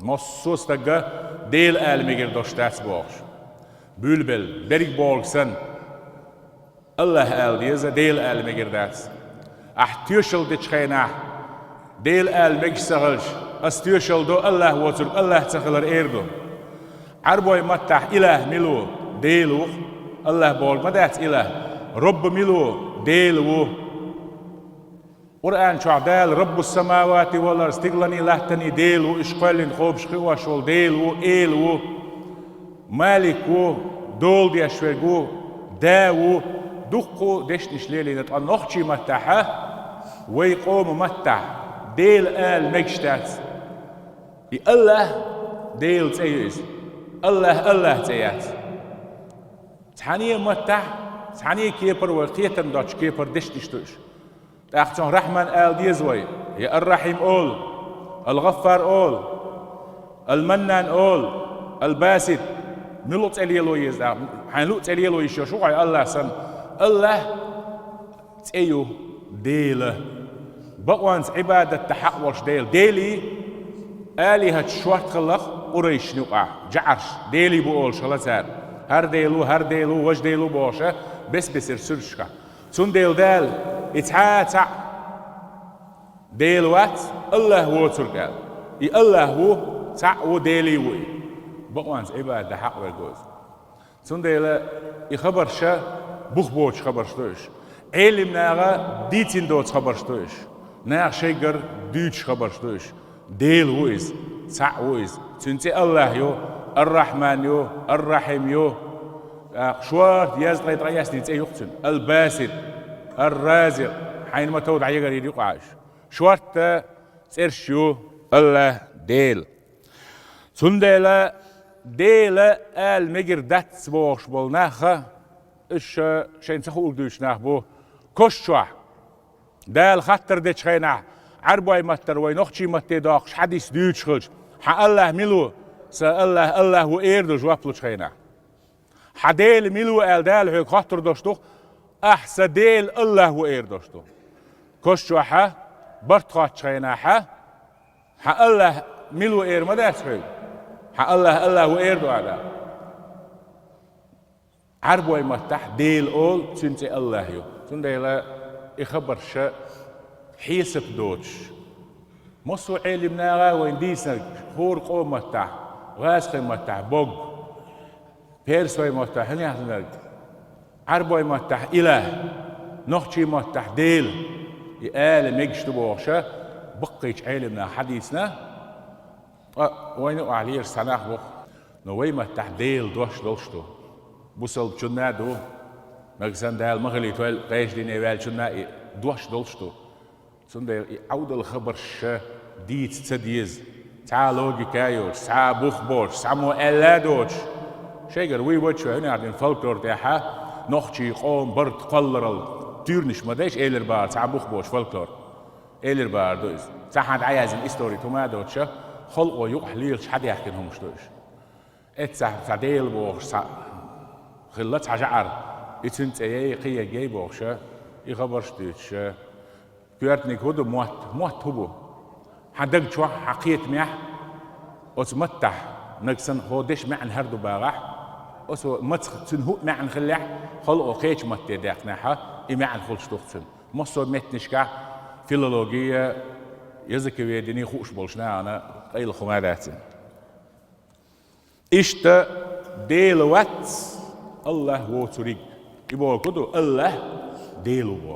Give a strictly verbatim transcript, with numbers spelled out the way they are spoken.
Массо а стага Дела ала мегар долуш дац бохуш. Буьйлабелла, берриг бохург санна, АллахӀ ала деза, Дела ала мегар дац. Ахь тоьшалла дечу хенахь, Дела ала мегаш ца хилча, ас тоьшалла до АллахӀ воцург АллахӀ ца хилар эр ду. Ӏарбойн маттахь илахӀ мила ву? Дела ву. АллахӀ бохург ма дац илахӀ. Робба мила ву? Дела ву. Къуръан чохь Дала Раббус-самавати вал-арз, стигланний латтанний Дела ву, уьш кхоьллина, кхобуш, кхиош волу Дела ву, Эла ву, Малик ву, дола деш верг ву, Да ву, дуккха а дешнаш лелийна, ткъа нохчийн маттахьа, вай къоман маттахь, Дела ала мегаш дац. И АллахӀ Делан цӀе ю иза. АллахӀ АллахӀан цӀе яц. Цхьана а маттахь, цхьана а кепара вай кхетам доцучу кепара дешнаш ду уьш. ТӀаккха цунах Рахьман ала деза вай, я Ар-Рахьим олу, Ал-ГӀаффар олу, Ал-Маннан олу, Ал-Басит. Муьлха цӀе лело еза тӀаккха? Хьайн луъу цӀе лело йиш йолуш ву хьо АллахӀ санна? АллахӀ цӀе ю Дела. Бакъонца Ӏибадат дан хьакъ волуш Дела. Делий, алихӀаташ шорта хилла-кх къурайшна юкъахь, жаӀарш, делий бу олуш хилла цара. ХӀара Дела ву, хӀара Дела ву, важа Дела ву бохуша, бес-бесара суьрташкахь. Цундела Дала и цхьа а цхьаъ Дела вац, АллахӀ воцург аьлла. И АллахӀ ву, цхьаъ ву, делий ву и. Бакъонца Ӏибадат дан хьакъ верг ву иза. Цундела и хабарша бух боцуш хабарш ду уьш. Ӏелим наха дийцина доцу хабарш ду уьш. Наха шайгара дуьйцуш хабарш ду уьш. Дела ву иза, цхьаъ ву иза. Цуьнан цӀе АллахӀ ю, Ар-Рахьман ю, Ар-Рахьим ю. ТӀаккха шорта язткъе ткъайоьсна цӀе ю-кх цуьнан. Ал-Басит, Ар-Разикъ, хьайна ма-тов дӀаегар йира юкъахь уьш. Шорта цӀерш ю АллахӀ Дела. Цундела Дела ала мегар дац бохуш болу наха, уьш шайна ца хуург дуьйцуш нах бу. Кошчохь Дала хаттар дечу хенахь, Ӏарбойн маттара вай нохчийн матте доккхуш хьадис дуьйцуш хилча, хьан АллахӀ мила ву? Сан АллахӀ АллахӀ ву эр ду жоп лучу хенахь. Хьан Дела мила ву аьлла Дала хьоьга хоттур долуш ду-кх, ахь сан Дела АллахӀ ву эр долуш ду. Кошчохьа барт хоттучу хенахьа, хьан АллахӀ мила ву эр ма дац хьоьга. Хьан АллахӀ АллахӀ ву эр ду ахьа. Ӏарбойн маттахь Дела олу, цуьнан цӀе АллахӀ ю. Цундела и хабарша хьесап доцуш. Массо а Ӏелим наха вайна дийцинарг, хӀора къоман маттахь, гӀазкхийн маттахь Бог, персойн маттахь хӀунда аьлла, Ӏарбойн маттахь илахӀ, нохчийн маттахь Дела, и ала мегаш ду бохуша, баккхийчу Ӏелим наха хьадийцина, ткъа вайна юкъахь лелаш цхьа нах бу-кх. Но вай маттахь Дела дош долуш ду. Бусалбачунна а ду, нагахь санна Дала ма хилийтойла, кхечу дине ваьллачунна а и дош долуш ду. Цундела и Ӏовдал хабарша дийца ца деза. Цхьа а логика а йоцуш, цхьа а бух боцуш, цхьаммо аьлла а доцуш. Шайгара вуй ваччо хӀуьнехдина фольклор тӀехьа нохчийн къоман барт кхолларал туьйранаш ма дайша, элира бахара цхьа бух боцуш фольклор. Элира бахара ду иза. Цхьа хьан дӀаяздина история хӀума а доцуша, халкъо юкъахь лелаш хьадаьхкина хӀумаш ду уьш. Эццахь цхьа Дела бохуш цхьа хилла цхьа жаӀар, и цуьнан цӀе яй, кхин ерг яй бохуша, и хабарш дуьйцуша. Коьртаниг хӀун ду мотт? Мотт хӀун бу? Хьан даг чохь, хьан кхетамехь, оцу маттахь, нагахь санна хьо деш маьӀна хӀара ду бахахь, оцу мацах цуьнан хӀуъа маьӀна хиллехь, халкъо кхечу матте даьккхинехьа, и маьӀна хуьлуш ду-кх цуьнан. Массо а меттанашкахь филология, языковедение хууш болчу нахана къайлаха хӀума дац. Иштта Дела вац, АллахӀ воцург. И бохург хӀун ду? АллахӀ Дела ву бохург.